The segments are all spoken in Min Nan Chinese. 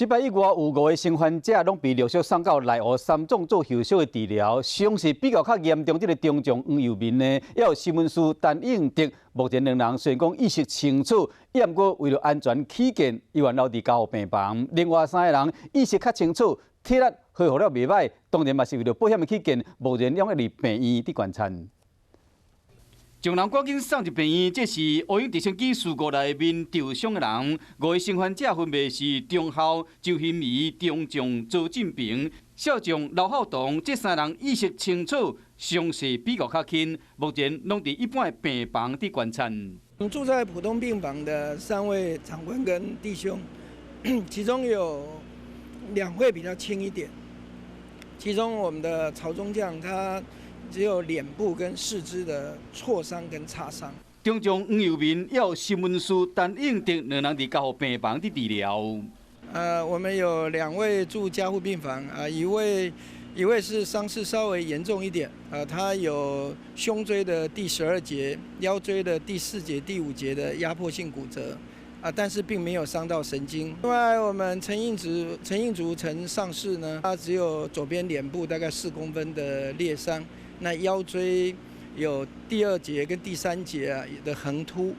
這擺意外有五个生還者，攏被陸續送到內湖三總做後續的治療。傷勢比較較嚴重，這个中將黃佑民呢，抑有新聞師陳應德，目前兩人雖然講意識清楚，毋過為了安全起見，依然留佇加護病房。另外三个人意識較清楚，體力恢復了袂䆀，當然嘛是為了保險的起見，目前攏佇病院佇觀察。將人趕緊送入病院，這是烏鷹直升機事故內面受傷的人。五个生還者分別是中校周欣怡、中將周進平、少將劉浩東，這三人意識清楚，傷勢比較較輕，目前攏佇一般的病房佇觀察。住在普通病房的三位長官跟弟兄，其中有兩位比較輕一點，其中我們的曹中將他只有臉部跟四肢的挫傷跟擦傷。中將黃佑民抑有新聞師陳應德兩人佇加護病房佇治療。我們有兩位住加護病房，啊，一位是傷勢稍微嚴重一點，啊，他有胸椎的第12節、腰椎的第四節、第五節的壓迫性骨折，啊，但是並沒有傷到神經。另外，我們陳應竹陳上士呢，他只有左邊臉部大概4公分的裂傷。那腰椎有第二節跟第三節啊的橫突。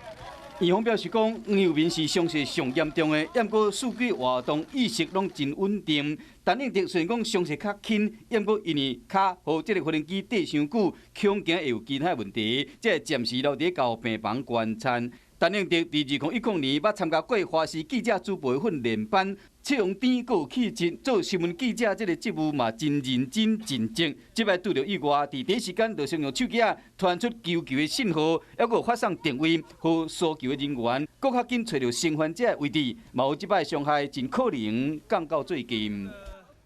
院方表示講，黃佑民是傷勢上嚴重的，毋過四肢活動意識攏真穩定。陳應德雖然講傷勢較輕，毋過因為跤予這个飛行機綴傷久，恐驚會有其他問題，才會暫時留佇加護病房觀察。陳應德佇2010年捌參加過華視記者主播訓練班，笑容甜，閣有氣質，做新聞記者這个職務嘛真認真盡責。這擺拄著意外，佇第一時間就先用手機仔傳出求救的信號，抑閣發送定位，予搜救的人員，閣較緊揣著生還者的位置，嘛予這擺傷害真可能降到最低。